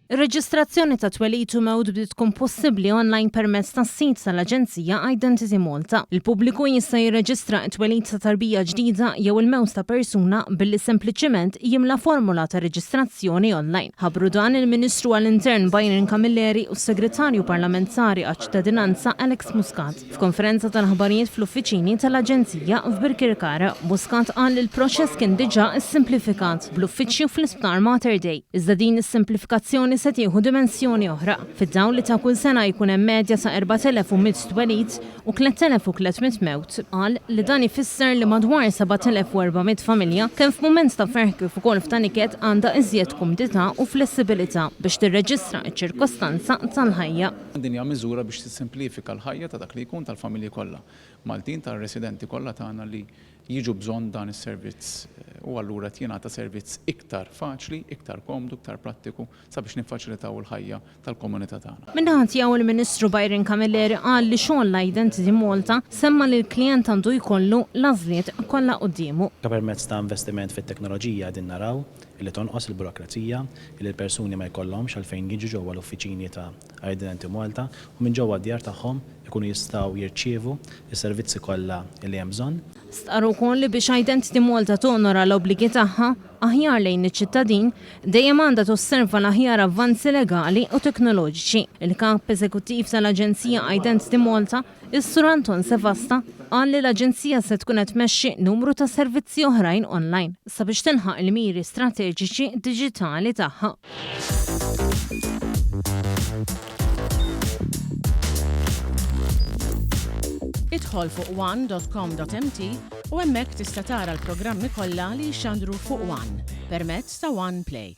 Ir-reġistrazzjoni ta' twelid u mewt bdiet tkun possibbli online permezz tas-sit tal-Aġenzija Identity Malta. Il-pubbliku jista' jirreġistra t-twelid ta' tarbija ġdida jew il-mewt ta' persuna billi sempliċiment jimla formola ta' reġistrazzjoni online. Ħabbru dan il-Ministru għall-Intern Byron Camilleri u s-Segretarju Parlamentari għaċ-Ċittadinanza Alex Muscat. F'konferenza tal-aħbarijiet fl-uffiċini tal-Aġenzija f'Birkirkara, Muscat qal li l-proċess kien diġà ssimplifikat bl-uffiċċju fl-Isptar Mater Dei, iżda din is-simplifikazzjoni se tieħu dimensjoni oħra, fid-dawl li ta' kull sena jkun hemm medja ta' 4,100 twelid u 3,300 mewt. Qal li dan ifisser li madwar 7,400 familja, kemm f'mument ta' ferħ kif ukoll f'ta' niket għandha iżjed kumdità u flessibilità biex tirreġistra ċ-ċirkostanza tal-ħajja. Din hija miżura biex tissimplifika l-ħajja ta' dak li jkun tal-familji kollha Maltin, tar-residenti kollha tagħna li jiġu bżonn dan is-servizz u allura qed jingħata servizz iktar faċli, iktar komdu, iktar prattiku sabiex niffaċilitaw il-ħajja tal-komunità tagħna. Min-naħa tiegħu il-Ministru Byron Camilleri qal li xogħol l-Identity Malta semma li l-klijent għandu jkollu l-għażliet kollha quddiemu. Permezz ta' investiment fit-teknoloġija qegħdin naraw illi tonqos il-burokrazija, illi l-persuni ma jkollhomx għalfejn jiġu ġewwa l-uffiċini ta' Identity Malta u minn ġewwa d-djar tagħhom ikunu jistgħu jirċievu s-servizzi kollha li hemm bżonn. Stqarr ukoll li biex Identity Malta tonora l-obbligi tagħha aħjar lejn iċ-ċittadin, dejjem għandha tosserva l-aħjar avvanzi legali u teknoloġiċi. Il-Kap Eżekuttiv tal-Aġenzija Identity Malta, Is-Sur Anton Sevasta qal li l-Aġenzija se tkun qed tmexxi numru ta' servizzi oħrajn online sabiex tilħaq il-miri strateġiċi diġitali tagħha. Idħol fuq one.com.mt u hemmhekk tista' tara l-programmi kollha li jixxandru fuq One permezz ta' One Play.